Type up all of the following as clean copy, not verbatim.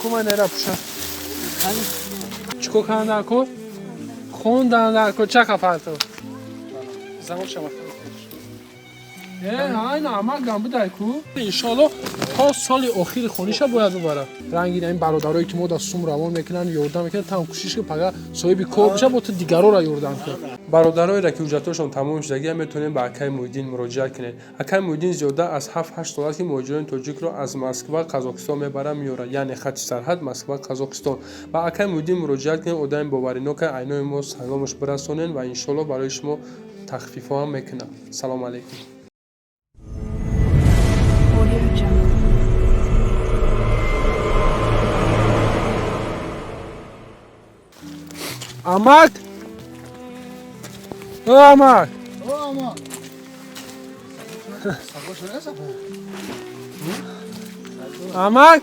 Кумай нера пуша. Чико кан дар кор? Хондан дар кор чака фартов. Замок шама. Айна амак гам будай ку. Иншоалло то соли охири хониша бояд бибарад. Ранги ин бародарое ки мо дар сум равон мекунанд, ёрдам мекунанд, там кӯшиш ки пага соҳиби кор биша, бо ту дигарора ёрдам кун. Бародароеро ки ҳуҷҷатҳошон тамом шудагия, метавонем ба акаи Муҳиддин муроҷиат кунед. Акаи Муҳиддин зиёда аз 7-8 сол аст, ки муҳоҷирони тоҷикро аз Москва Қазоқистон мебарад, меорад, яъне хати сарҳад Москва Қазоқистон. Ба акаи Муҳиддин муроҷиат кунед, одами боваринока, айнои мо саломаш бирасонед ва иншоалло барои шумо тахфифҳо ҳам мекунад. Салому алайкум. Audio Jungle. Амак! О, амак! О, амак. Амак!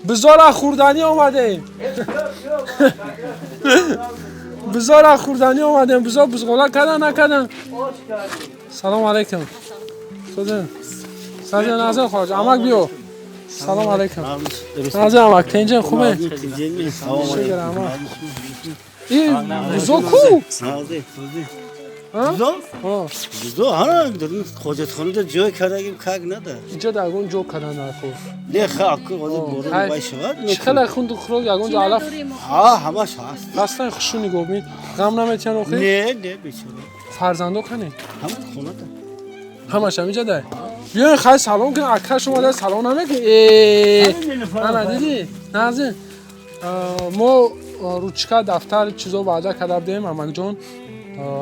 Бизора хӯрданӣ омадем. Бизора хӯрданӣ омадем. Бизо бузғола кардан накардан. Салому алайкум. Созен. Созен назар хоҷ. Амак биё. Салому алайкум. Назар амак, тенҷен хубе? Шукр амак. Ин бузо ку? А? Бузо? Ҳо. Бузо ҳана ҳоҷатхонада ҷой кардагим, как нада. Инҷо дар ягон ҷо кардан нархо. Не, ха, ку ҳозир борон хай. вай шавад. Чӣ хеле хунду хӯрок, ягон ҷо алаф Ҳа, ҳамаш ҳаст. ҳастан, хушу нигоҳ бин. Ғам наметиҳан охир? Не, не, бечора. Фарзандо кане? Ҳама хонада. Ҳамаш ҳаминҷа дай. Биёин, хай, салом кун. Ака шумо дай салом намекунӣ. Э, ана дидӣ? Назин. Мо ручка, дафтар, чизо ваъда карда будем, амакҷон.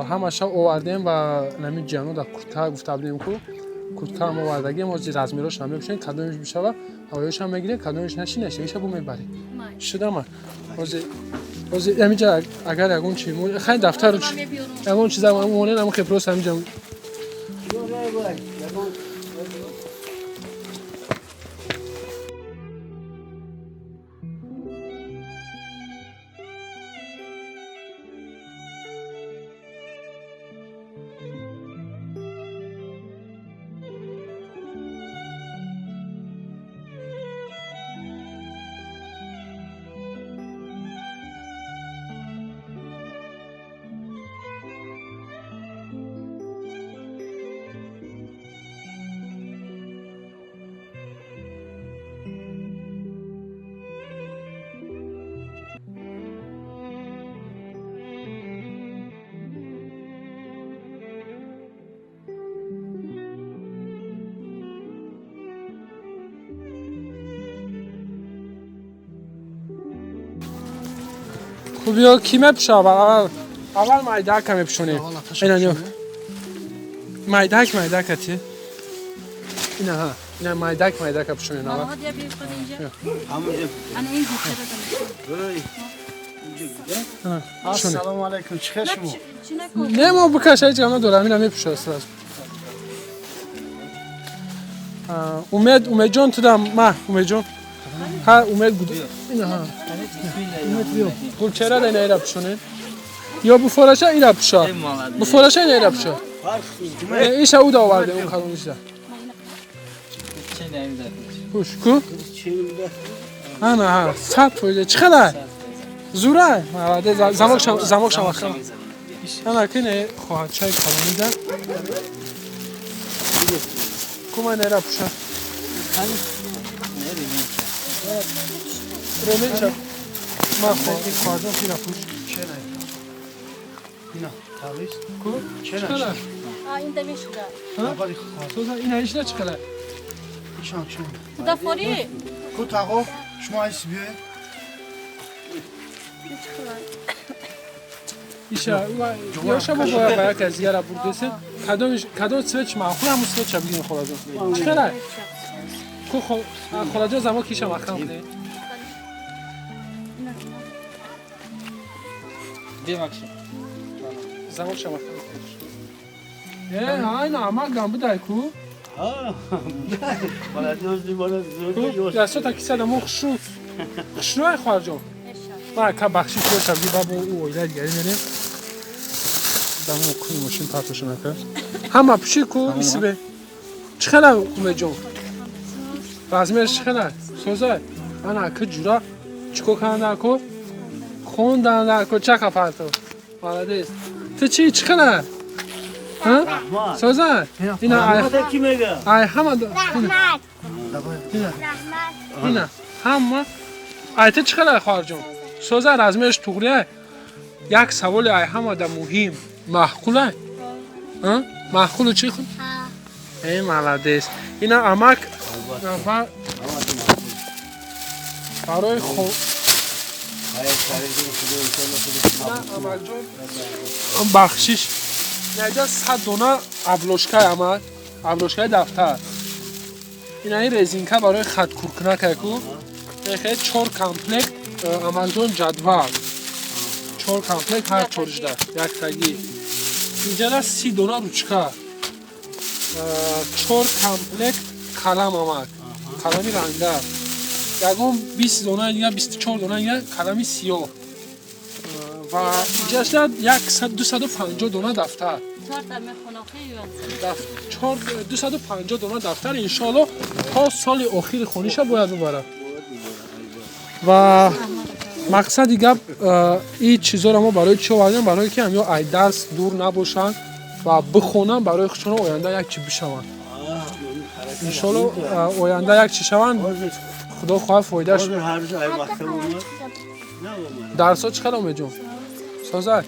Ҳамаша овардем ва нами ҷиано дар куртка гуфта будем ку. Куртка ҳам овардагем, ҳозир размерош намепӯшем, кадомиш бишава, ҳавоёшам мегирем, кадомиш наши нашиша бу мебарем. Шудама. Ҳозир ҳаминҷа агар ягон чи хай дафтару ягон чиза монен, ам хе просто ҳаминҷа. Хуб, ё ки мепӯша аввал? Аввал майдака мепӯшонем. Ина ё. Майдак, майдака ти. Ина ҳа. Ина майдак, майдака пӯшонем аввал. Мамад, я биё худ инҷа. Ҳамонҷа. Ана ин гӯшара. Ана, пӯшонем. Ассалому алайкум. Чӣ хел шумо? Чӣ накун? Не, мо бикаш, ҳеҷ гап надорам, ина мепӯша сразу. Умед, Умедҷон, тудам, ма, Умедҷон. Ҳа, Умед буд. Ина ҳа. Умед биё. Гулчера да ина ира пӯшонем. Ё буфораша ира пӯша. Буфораша ина ира пӯша. Иша уда оварде, он калонишда. Пӯш ку? Ана ҳа, 100%. Чӣ қадар? Зурай. Молодец. Замок шам, замок шам ахам. Ана ки не хоҳадчаи калонида. Кумай нера пӯша. Ременша. Ма хоҳаҷон хира пӯш. Ина, тавис. Ку? Чӣ қадар? А ин дамешуда. Аввали хоҳар. Соза ина ишна чӣ қадар? Ишам чӣ? Туда фори? Ку тағо, шумо айси биёед. Иша, ёша мо бояд ба як аз дигара бурдесем. Кадомиш, кадом цвет маъқул, ҳамун цвет ша бигирем холаҷон. Чӣ қадар? Ку холаҷон замок иша маҳкам кунед. Замок ша маҳкам кунед. Э, айна амак гам будай ку? Дастото кисада мо хушу. Хушнӯай хоҳарҷон. Ма ка бахшиш боша би бабо ӯ оилаи дигари мерем. Дамо куи мошин партоша накард. Ҳама пӯши ку исибе. Чӣ хела, Умедҷон? Размерш чӣ хела? Созай? Ана ака ҷура чикор кардан дар кор? Хондан дар кор. Чақа фартов. Молодец. Ту чӣ чӣ хела? Ҳа? Соза? Ина ай Раҳмат ки мега? Ай ҳама Раҳмат. Ина. Раҳмат. Ина ҳама ай ту чӣ хела, хоҳарҷон? Соза, размерш туғрия? Як саволи ай ҳамада муҳим. Маъқулай? Ҳа? Маъқулу чӣ? Ҳа. Эй, молодец. Ина амак ва барои хо Хайр, хайр, худо иншоалло худо. На, амакҷон, бахшиш. Наҷа 100 дона обложкаи амак, обложкаи дафтар. Инаи резинка барои хаткуркунакайку. Эхе чор комплект амакҷон ҷадвал. Чор комплект ҳар чоржда яктагӣ. Инҷара 30 дона ручка. Чор комплект қалам амак. Қалами ранга. Ягон 20 дона дига, 24 дона дига қалами сиёҳ. Ва инҷашда 250 дона дафтар. Чорта мехонам, хеле. 250 дона дафтар иншоалло то соли охири хониша бояд бибарад. Ва мақсади гап, ин чизоро мо барои чӣ овардем? Барое ки ҳамё ай дарс дур набошанд ва бихонанд, барои худшон оянда як чӣ бишаванд. Иншоалло оянда як чӣ шаванд, худо хоҳад фоидааш. Ҳозир ҳар рӯз ай мактаб омад. На омад. Дарсҳо чӣ қадар, Умедҷон? Созай,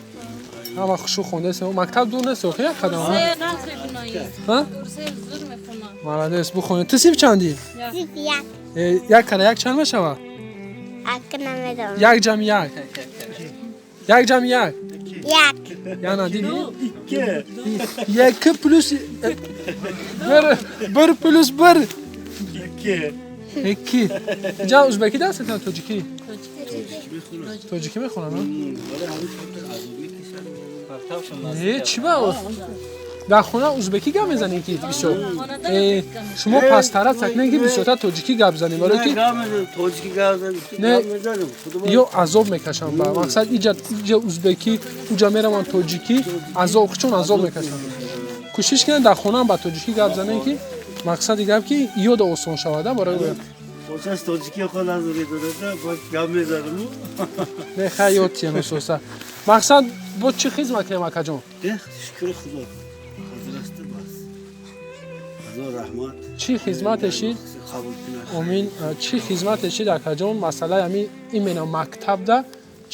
ҳама хушу хондаест. Мактаб дур нест, охи як қадам. Се нағз мебиноӣ. Ҳа? Се зур мехонам. Молодец, бихонед. Ту синф чандӣ? Синф як. Як кара як чанд мешавад? Ака намедонам. Як ҷамъи як. Як ҷамъи як. Як. Яна дидӣ? Икки. Яки плюс bir, bir плюс bir. Икки. Икки. Инҷа узбекӣ дарс метавонад, тоҷикӣ? Тоҷикӣ мехонад? Вале ҳамин қадр азоб мекашад. Не, чӣ ба дар хона узбекӣ гап мезанем ки бисёр. Шумо пасттара сакнем ки бисёртар тоҷикӣ гап занем, барое ки Гап мезанем, тоҷикӣ гап занем, Не. гап мезанем. Худо ё азоб мекашанд. Ба мақсад иҷа узбекӣ, уҷа мераванд тоҷикӣ, азоб чун азоб мекашанд. Кӯшиш кунед дар хонаам ба тоҷикӣ гап занем, ки мақсади гап ки ёда осон шавада барои ӯ. Очаш тоҷикӣ хо назари додада, боз гап мезанем. Не, хай, ёд тием ососа. Мақсад бо чӣ хизмат кунем, акаҷон? Дех, шукри Худо. Ҳозир аст бас. Худо раҳмат. Чӣ хизмате шид? Қабул кунад. Омин. Чӣ хизмате шид, акаҷон? Масъалаи ҳами именно мактабда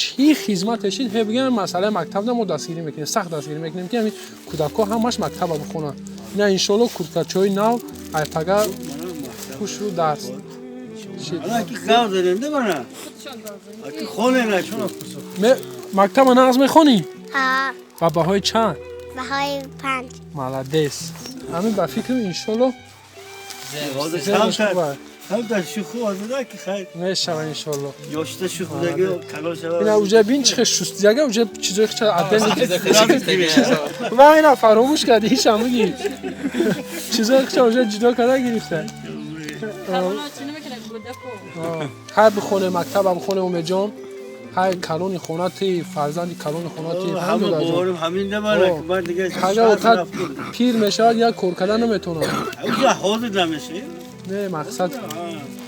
чӣ хизмате шид? Ҳе бигӯям, масъалаи мактабда мо дастгирӣ мекунем, сахт дастгирӣ мекунем, ки ҳами кӯдакҳо ҳамаш мактаба бихонанд. Ина иншоалло курткачои нав айпага Мана мактаб. хушу дарс шид. Ана ки гап занем, да мана. Аки хоне на. Мактаба нағз мехонӣ? Ҳа. Ба баҳои чанд? Баҳои 5. Молодец. Ҳамин ба фикрам, иншоалло Ҳозир зебаш камтар хуб камтар шӯху ҳозир ки хайр. мешава иншоалло. Ёшта шӯхудаги калон шава. Ина уҷа бин чӣ хел шустияга, уҷа чизои хча аден ва ина фаромӯш карди, ҳичам бигӣ. Чизои хча уҷа ҷудо карда гирифта. Калона чӣ намекунад кӯдаку. Ҳай бихоне, мактаба бихоне, Умедҷон. Ҳай калони хона ти, фарзанди калони хона ти. Ҳама боварим ҳамин да мана ки ман дига Ага вақт пир мешавад, як кор карда наметавонад. Уҷа ҳозир намешавӣ. Не, мақсад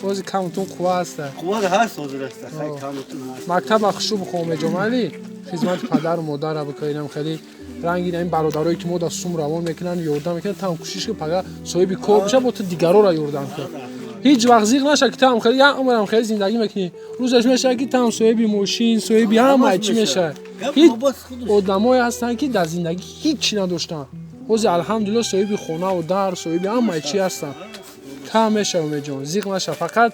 бози камтун қувва ҳаста. Қувват ҳаст, ҳозир аст. Хай, камтун ҳаст. Мактаба хушрӯ бихон, Умедҷон, майли хизмати падару модарра бикунем. Хеле ранги ин бародарое ки мо дар сум равон мекунанд, ёрдам мекунанд, там кӯшиш ки пага соҳиби кор биша, бо ту дигарора ёрдам кун. Ҳеҷ вақт зиқ наша, ки там хеле як умрам хеле зиндагӣ мекунӣ, рӯзаш мешавад, ки там соҳиби мошин, соҳиби ҳамаи чӣ мешавад. Гап Ҳеҷ бобос худаш. одамое ҳастанд, ки дар зиндагӣ ҳеҷ чӣ надоштанд, ҳозир алҳамдулилло соҳиби хонаву дар, соҳиби ҳамаи чӣ ҳастанд. Та мешава, Умедҷон, зиқ наша, фақат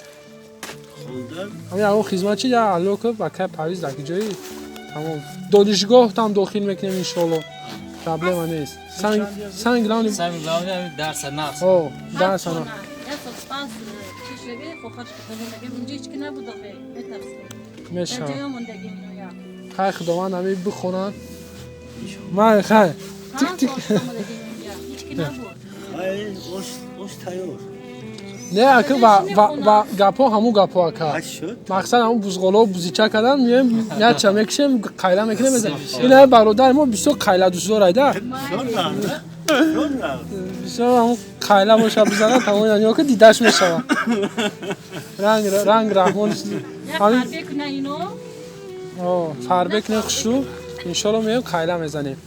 Хондан. ҳамин ягон хизмат чи я алло ки ба кай Парвиз дар ҷои тамом донишгоҳ там дохил мекунем иншоалло, проблема нест. Санг главный. Самое главное, дарса нағз. О, дарсана. Як сол пас чӣ шудаги, хохаш катаги, инҷо ҳеҷ ки набуд охе, метарсем. Дар Мешава. ҷоя мондагим иноя. Хай, худованд ҳамин бихонанд. Май, хай, тик 5 тик. сол омадагим инҷа, ҳеҷ ки набуд. Хай, ош ош тайёр. Не, ака, ва гапҳо ҳамун гапҳо, ака. Ҳач шуд. Мақсад ҳамун бузғоло бузича кардан, меоем, яча мекушем, қайла мекунем, мезанем. Ина бародари мо бисёр қайла дӯстдор айда. Бисёр нағз. Бисёр ҳамун қайла боша бизана тамом ё ки дидаш мешава. Ранг ранг раҳмон фарбе куна ино. О, фарбе куна хушу. Иншоалло меем қайла мезанем.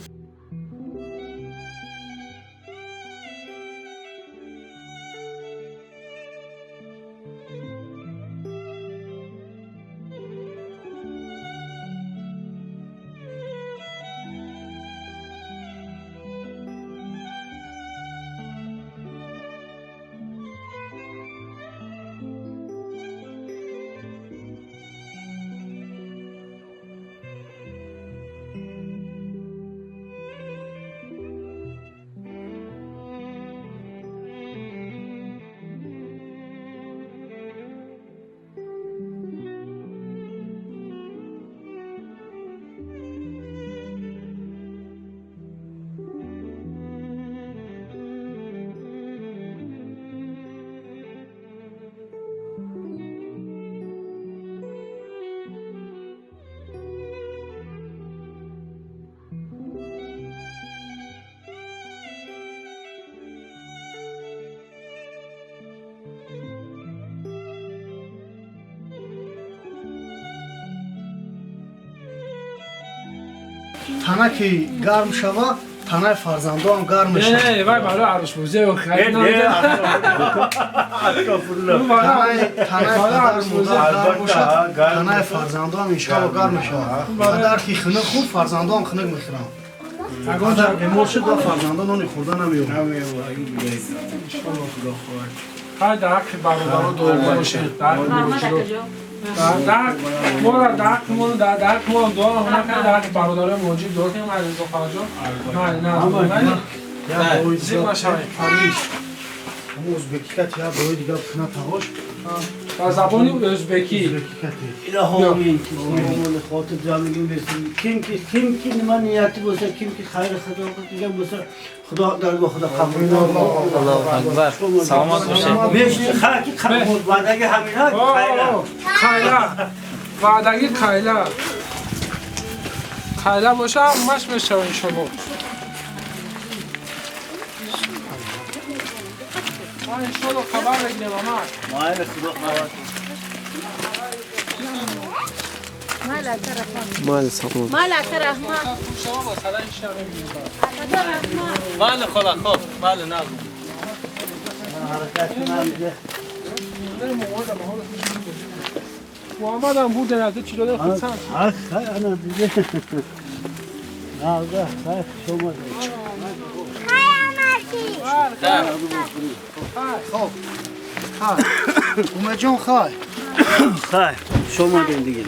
Тана ки гарм шава, танаи фарзандоам гарм мешавад. Не, вай барои арӯсбозӣ хайр. Танаи падар модар гарм бошад, танаи фарзандоам иншоалло гарм мешавад. Падар ки хунук хӯрд, фарзандоам хунук мехӯранд. Падар бемор шуд ва фарзандон нони хӯрда намеёбанд. Хай дар ҳаққи бародаро дуо бошед, дар ҳаққи дар ҳаққи бародарои муҳоҷир дуо кунем, Алирзо хоҳарҷон. Не, не, зиқ нашавед. Ӯзбекӣ кати я бои дига куна тағош. Ба забони ӯзбекӣ. Илоҳо амин. Хотир ҷамъигин берsin. Kimki kimki nima niyati bo'lsa, kimki xayr xudo qilgan bo'lsa, Xudo dargoh Xudo qabul qilsin. Allohu akbar. Salomat bo'ling. Men shu haqi qabul va'daga hamina qayla. Qayla. Va'dagi qayla. Qayla bo'lsa, hammasi mешава иншоалло. иншоалло хабар мегирем ама. Майли Худо хоҳад. Майли салом. Майли ака раҳмат. Майли хола, хоб, майли нағз. Муҳаммадам бурден аз чӣ дода худсан. Ах, ана диде. Нағз, хай хуш омадед. Хай омадӣ. Хоб. Хай. Умедҷон хай. Хай, хуш омадед дигар.